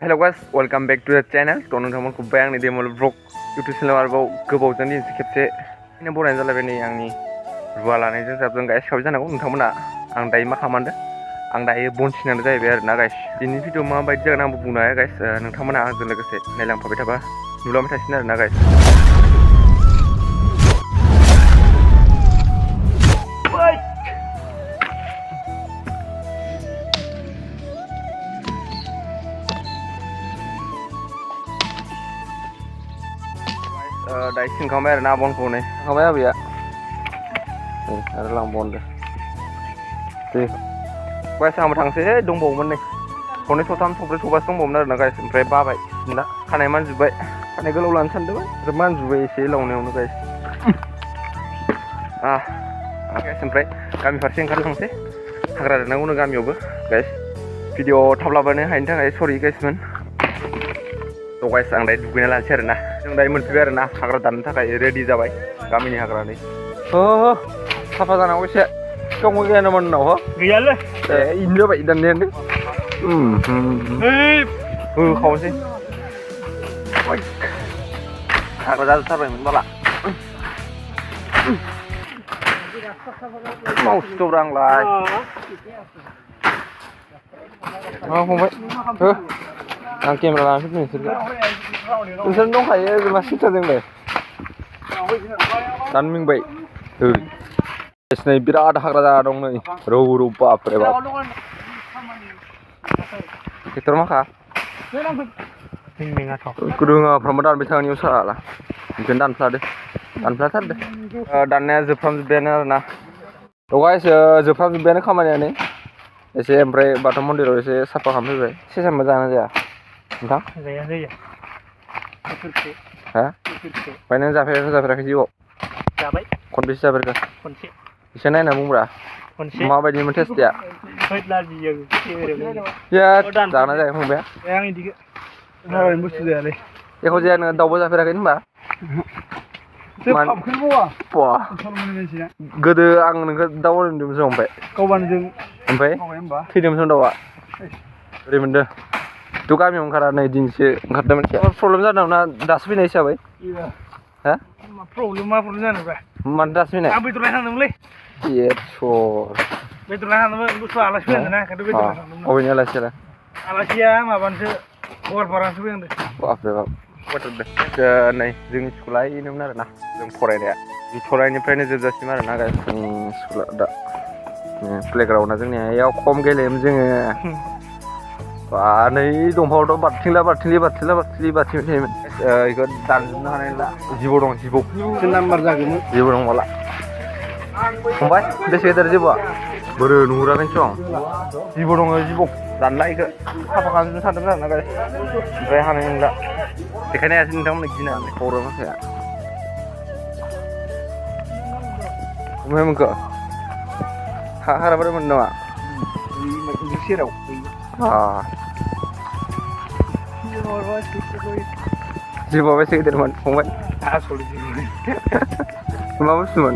Hello guys, welcome back to the channel. To नोंथांमोनखौ बे आंनि डेमल blog YouTube channel आरोबाव गोबावजों दिनैसो खेबसे बरायनाय जालायबाय नै आंनि रुवा लानायजों जाबजों गाइस खावै जानांगौ नोंथांमोना आं दायो मा खालामदों आं दायो बन सिनांगौ जाहैबाय आरोना गाइस दिनैनि भिडिअ माबायदि जागोन आंबो बुंनो हाया गाइस नोंथांमोना आंजों लोगोसे नायलांफाबाय थाबा नुलांबाय थासिगोन आरोना गाइस दायो सिनखांबाय आरोना बनखौ नै सिनखांबाय आबैया नै आरो लांबावदो दे गाइस आंबो थांसै दंबावोमोन नै खननै थथाम थब्रै थबासो दंबावोमोन आरोना गाइस ओमफ्राय बाबाय सिनला खानाय मानजुबाय खानाय गोलाव लानो सानदोंमोन आरो मानजुबाय एसे लावनायावनो गाइस गाइस ओमफ्राय गामि फारसे ओंखारलांसै हाग्रा दाननांगौनो गामियावबो गाइस भिडिअ थाब लाबोनो हायिनि थाखाय सरि गाइसमोन तो गाइस आं दायो दुगैना लानोसै आरोना जों दायो मोनफैबाय आरोना हाग्रा दाननो थाखाय रेडि जाबाय गामिनि हाग्रा नै साफा जानांगौ एसे सिगाङाव गैया नामा नोंनाव गैयालै इनो जाबाय दाननायानो खावसै हाग्रा जाजोबथारबायमोन बाला मावसिथ'ब्रा आंलाय फंबाय आं केमेरा लानानै फैदों नोंसोर दंखायो मा सिन्था जोंलाय दानमिंबाय नै बिराद हाग्रा जाना दं नै रौ रौ बापरे बाप ट्रेक्टर माखा रोङाफ्रामबो दानबाय थांनियाव साला बेखौनो दानफ्लाथारदो दाननाया जोबफ्रामजोब्बायानो आरोना गाइस जोबफ्रामजोब्बायानो खामानियानो एसे ओमफ्राय बाथौ मन्दिराव एसे साफा खालामफैबाय सेसामबो जाना जाया नोंथां जाया हा ओमफ्राय नों जाफेराखै जिउआव जाबाय खनबेसे जाफेरखो खनसे एसे नायना बुंब्रा खनसे माबायदिमोन टेस्टिया जाना जाया फंबाया आं इदिखौ बुस्थु जायालै एख' जाया नोङो दाउबो जाफेराखै होनबा गोदो आं नोंखौ दाउ होनदोंमोन ओमफ्राय थैदोंमोन दाउआ ओरै मोनदों थ' गामियाव ओंखारा नै दिनैसो ओंखारदों मोनसे प्रब्लेम जादों ना दासो फैनाय हिसाबै हा प्रब्लेम जानोब्रा मानो दासो फैनाय आं बेदर लायनो थांदोंमोनलै बेदर लायनो थांदोंमोन बुस्थु आलासि फैदों ना ओंखायनो बेदर लायनो थांदोंमोन अबेनि आलासियालाय आलासिया माबानिसो गवालपारानिसो फैदों बापरे बाप नै जोंनि स्कुला इनोमोन आरोना जों फरायनाया बिथराइनिफ्रायनो जोबजासिम आरोना जोंनि स्कुला दा प्लेग्राउन्डआ जोंनिया इयाव खम गेलेयोमोन जोङो नै दंफाङावथ' बारथिंला थायोमोन बेखौ दानजोबनो हानाय नंला जिबौ दं जिबौ नाम्बार जागौमोन जिबौ दं माला फंबाय बेसे गेदेर जिबौआ बोरो नुहुराखैसं जिबौ दङ जिबौ दानला बेखौ साफा खालामजोबनो सानदोंमोन आरोना गाइस ओमफ्राय हानाय नंला बेखायनो हायासै नोंथांमोननो गिनानै खौरां माखाया ओमफ्राय मोनखो हाग्रा बारि मोन नामा सेराव जिबौआ बेसे गिदिरमोन फंबाय मा बुस्थुमोन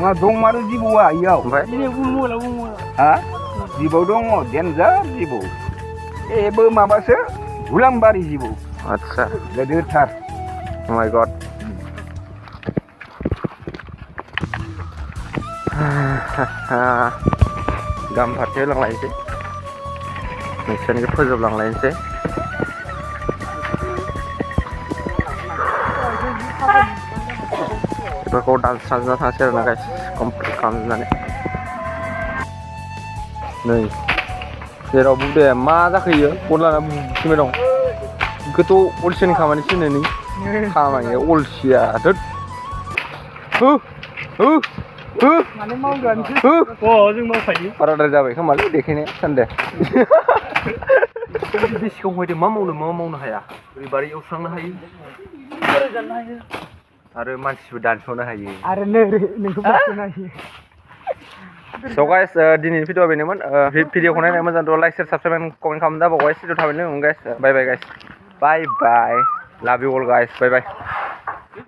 मा दं मारो जिबौआ इयाव ओमफ्राय हा जिबौ दङ देनजार जिबौ एबो माबासो हुलांबारि जिबौ आदसा गिदिरथार माय गड गाम फारसे होलांलायनोसै नोंसोरनिखौ फोजोबलांलायनोसै बेफोरखौ दानस्रांजोबना थांसै आरोना गाइस कमप्लिट खालामजोबनानै नै जेराव बुदे मा जाखोयो बन लाना बुसिबाय दं गोथौ अलसियानि खामानिसो नोंनि खामानिया अलसिया जों मावखायो बाराद्राय जाबाय खोमालै देखायनाया सानदे सिगाङाव फैदों मा मावनो हाया ओरैबारि एवस्रांनो हायो आरो मानसिबो दानस'नो हायो आरो नोंखौ बांसिन हायो स' गाइस दिनैनि भिडिअ बेनोमोन भिडिअखौ नायनानै मोजां द' लाइक शेयार साबसक्राइब कमेन्ट खालामनो दाबाव गाइस भिडिअ थाबैनो गाइस बाय बाय लाभ इउ अल गाइस बाय बाय